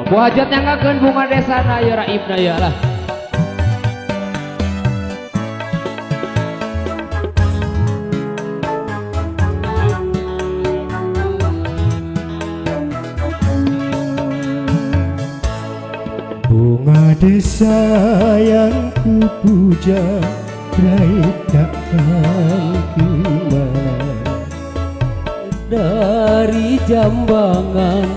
Bu hajat nyanggakeun bunga desa na ya raibna ya lah. Bunga desa yang kupuja raib takkan kemana, dari jambangan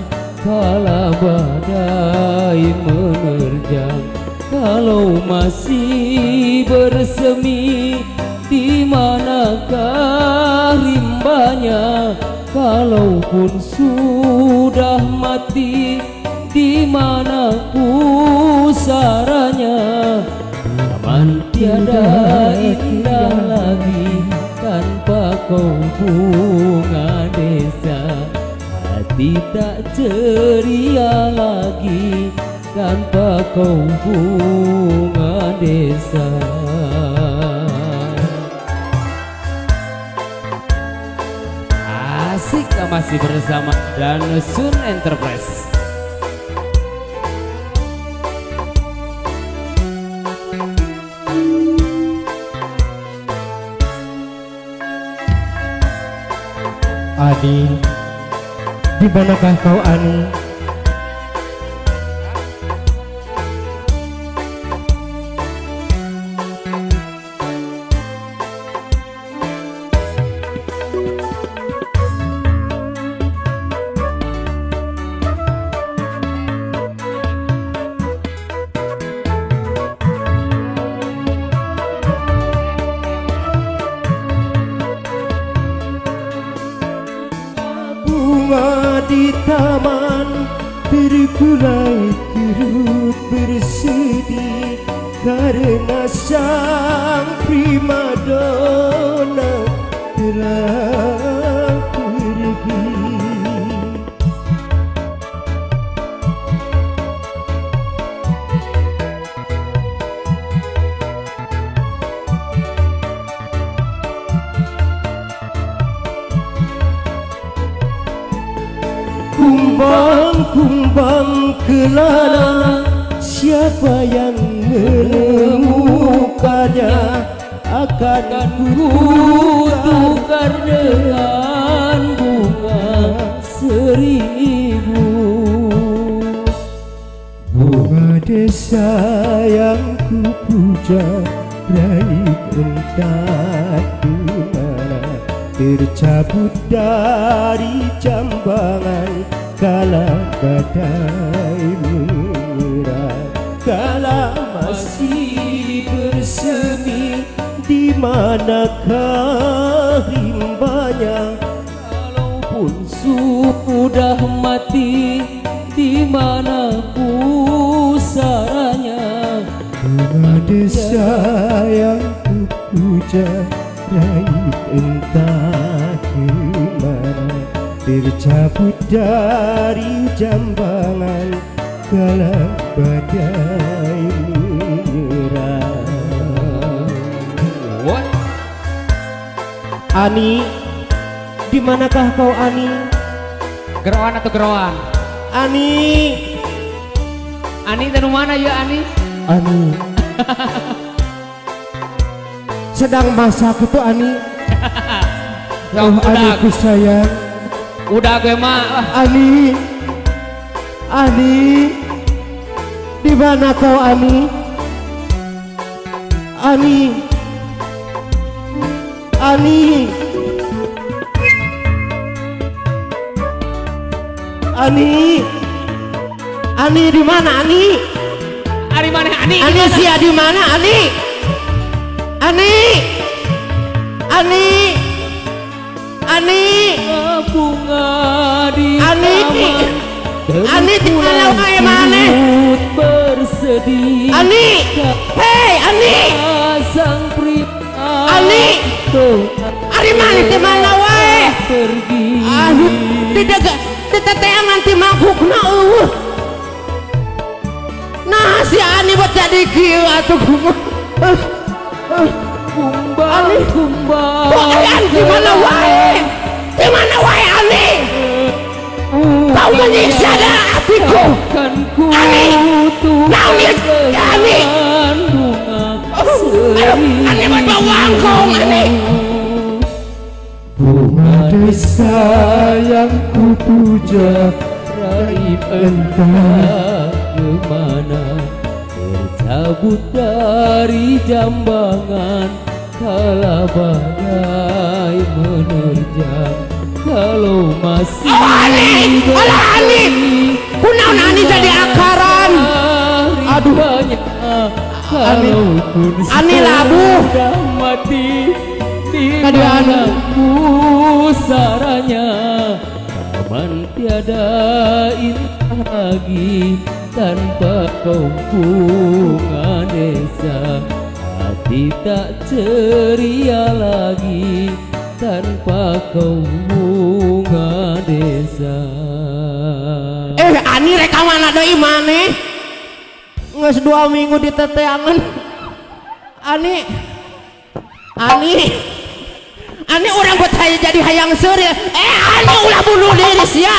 kala badai menerjang. Kalau masih bersemi, di manakah rimbanya? Kalaupun sudah mati, di mana pusaranya? Taman tiada indah lagi tanpa kau bunga desa. Hati tak ceria lagi tanpa kau bunga desa. Asik masih bersama Danusun Enterprise. Ani, di manakah kau Ani? Di taman terkulai turut bersedih karena sang primadona telah pergi. Kumbang-kumbang kelana, siapa yang menemukannya akan ku tukar dengan bunga seribu. Bunga desa yang ku puja raib entah di mana, tercabut dari jambangan kala badai merah. Kala masih bersemi, di manakah rimbanya? Kalaupun sudah mati, di mana pusaranya? Bunga desa yang kupuja raib entah kemana, tercabut dari jambangan kala badai merah. What? Ani, di manakah kau Ani? Geroan atau geroan? Ani, Ani dari mana ya Ani? Ani sedang masak itu Ani. Oh Ani ku sayang. Udah gue mah. Ani, Ani, di mana kau Ani? Ani, Ani, Ani, Ani di mana Ani? Ani mana Ani? Ani sia di mana Ani? Ani, Ani, Ani, bunga di Ani, Ani di mana wae maneh? Bersedih. Ani, hei Ani, sang prima. Ani, Ari maneh di mana wae? Aduh, tidak teteangan ti mangkukna eueuh. Nah si Ani buat jadi kieu atuh kumaha? Kumbang, kumbang. Kok di mana wae? Di mana wae Ani? Kau menyiksa hatiku. Kan ku seri. Ani mah bawangkong ani. Bunga desa yang kupuja raib entah kemana, tercabut dari jambangan kala badai menerjang. Kalau masih Ani, alah Ani, kunaon Ani jadi akaran. Aduh, Ani, Ani labuh. Mati di mana pusaranya, taman tiada indah lagi tanpa kau bunga desa. Hati tak ceria lagi tanpa kau bunga desa. Ani rek ka mana deui maneh? Geus 2 minggu diteteangan. Ani, Ani, Ani urang buat jadi hayang seuri. Ani ulah bunuh diri sia.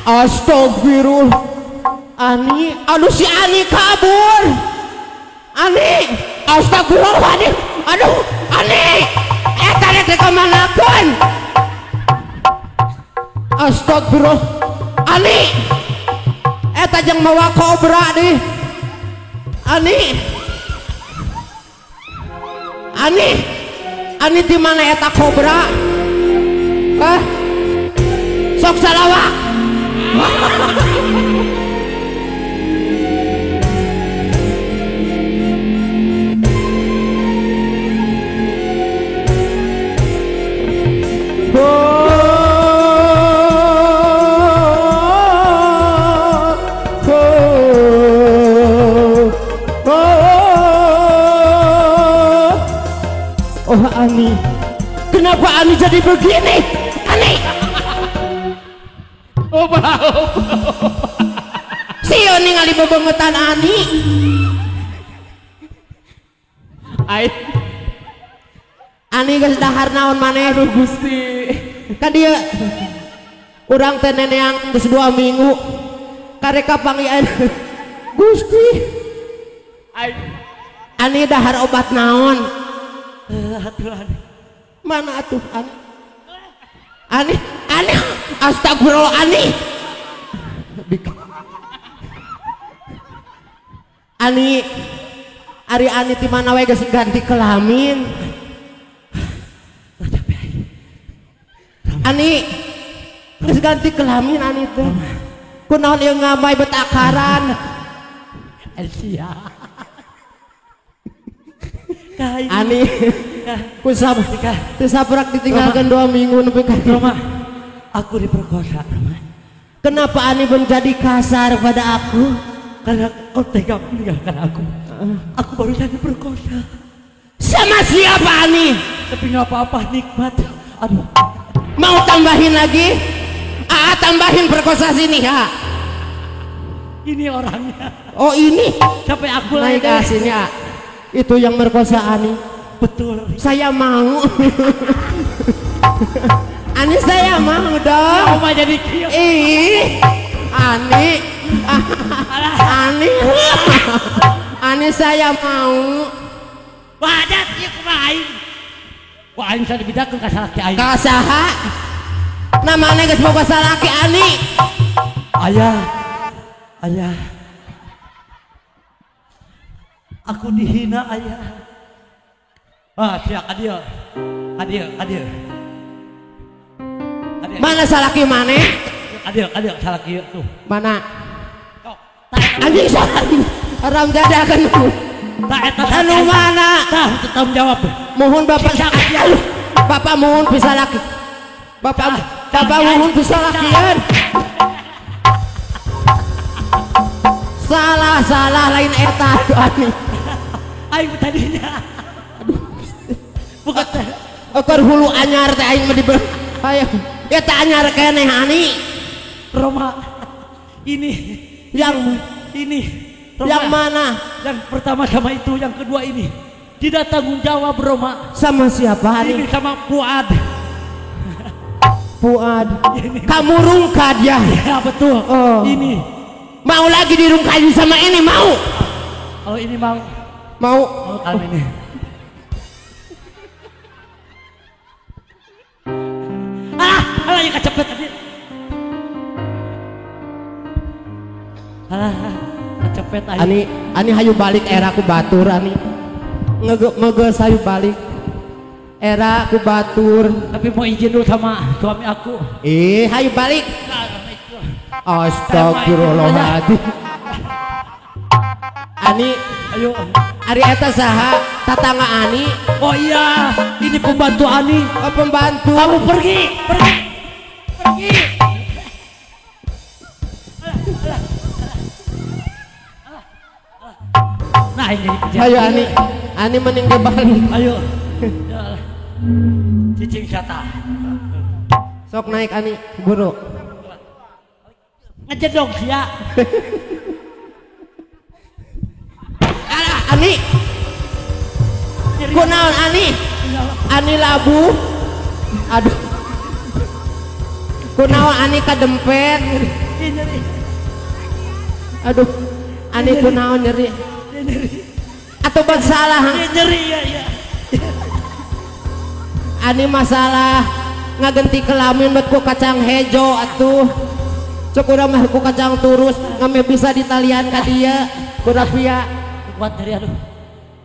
Astagfirullah. Ani, aduh si Ani kabur. Ani, astagfirullah Ani. Aduh, Ani. Eta rek dikamanakeun? Astagfirullah. Ani. Eta jeung mawa kobra deh. Ani. Ani. Ani di mana eta kobra? Hah? Sok salawak. Oh Ani, kenapa Ani jadi begini? Ani, oh bau, sieun ningali bebengetan Ani. Ai, Ani geus dahar naon maneh? Aduh Gusti, ka dieu urang teh neneang geus 2 minggu kareka panggihan. Gusti, ai, Ani dahar obat naon? Mana atuh Ani? Ani, Ani, astagfirullah Ani. Ani, ari Ani di mana wae geus ganti kelamin. Ani, geus ganti kelamin Ani teh. Kunaon ieu ngamai bet akaran. Elsia. Ani, kusap, tisaprak ditinggalkan 2 minggu nepi ka Roma. Aku diperkosa, Roma. Kenapa Ani menjadi kasar pada aku? Karena kau tega meninggalkan aku. Aku baru saja diperkosa. Sama siapa Ani? Tapi nggak apa-apa, nikmat. Aduh. Mau tambahin lagi? Ah, tambahin perkosa sini ya. Ini orangnya. Oh ini. Sampai aku naik ke sini ya. Itu yang merkosa Ani. Betul. Saya mau. Ani saya mau dong. Oma jadi kieu. Ih, Ani. Ani. Ani saya mau. Wadat ieu kumaha aing? Ku aing sadibidakeun ka salaki aing. Ka saha? Namanya geus boga salaki Ani. Ayah. Ayah. Aku dihina ayah. Ah, siap adil. Adil, adil. Adil. Mana salaki mana? Adil, adil salaki tuh. Mana? Anjing salaki. Haram jadah kan. Anu mana? Tah, tanggung jawab. Mohon Bapak aduh. Bapak mohon bisa laki. Bapak, Bapak mohon bisa lakian. Salah, salah lain eta aduh Ani. Aing tadinya. Aduh. Bukan teh. Ekor hulu anyar teh aing mah di ayo. Eta anyar keneh Ani. Roma. Ini yang ini. Roma. Yang mana? Yang pertama sama itu, yang kedua ini. Tidak tanggung jawab Roma. Sama siapa Ani? Ini sama Fuad. Fuad. Kamu rungkad ya? Ya betul. Oh. Ini. Mau lagi dirungkadin sama ini mau? Oh ini mau. Mau. Mau kali ini. kecepet tadi. Alah, kecepet aja. Ani ani hayu balik era ku batur ani. Ngegeus hayu balik. Era ku batur. Tapi mau izin dulu sama suami aku. Ih, hayu balik. Astagfirullahaladzim. Ani, ayo. Ari eta saha? Tatangga Ani. Oh iya, ini pembantu Ani. Oh, pembantu. Kamu pergi, pergi. Pergi. Alah, alah. Alah. Nah, ini jadi. Ayo Ani. Ani mending ke balik. Ayo. Cicing kata. Sok naik Ani, buru. Ngejedok sia. Alah, Ani. Kunaon Ani? Ani labu. Aduh. Kunaon Ani kadempet. Aduh. Ani kunaon nyeri. Atau salah. Nyeri ya ya. Ani masalah ngagenti kelamin bet ku kacang hejo atuh. Cek urang mah ku kacang turus ngame bisa ditalian ka dieu. Kurapia kuat nyeri aduh.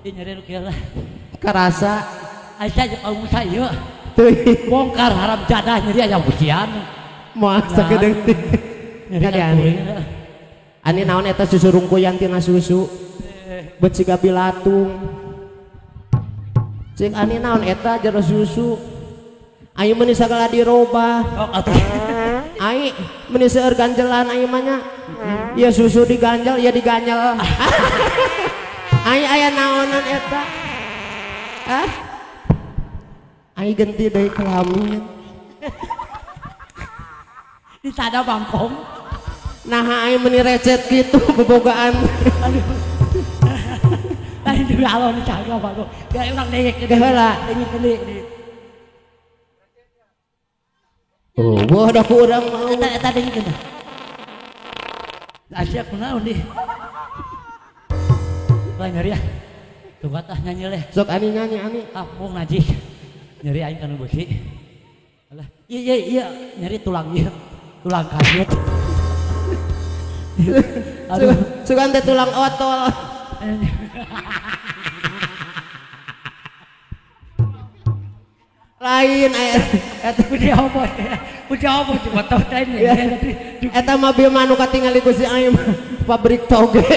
Ih nyeri nu kieu lah. Karasa. Aisyah jeung kaum ieu. Bongkar haram jadah nyeri aya ujian. Moal sakedeung. Nyeri ani. Ani naon eta susu rungkuyan tina susu. Bet siga bilatung. Cek ani naon eta jero susu. Aing meuni sagala dirobah. Aing meuni seueur ganjelan aing mah nya. Ieu susu diganjel, ieu diganjel. Aing aya naonan eta. Ah? Aing genti deui kelamin. Ditada bangkong. Nah aing meuni recet kitu bebogaan. Aduh. Lain di alon dicaga bangkong. Gak urang dengek heula. Dengek. Oh, wah dah ku urang mau. Eta eta dengek teh. Asia kunaon di. Lain nyeri ah. Tunggu tah nyanyi leh. Sok ani nyanyi ani. Ah, mau ngaji. Nyeri aing kanu beusi. Alah, iya iya iya, nyeri tulang ieu. Tulang kaget. Aduh, sugan teh tulang otol. Lain eta kudu opo. Kudu opo cuma tau teh. Eta mah bieu mah nu katingali ku si aing pabrik toge.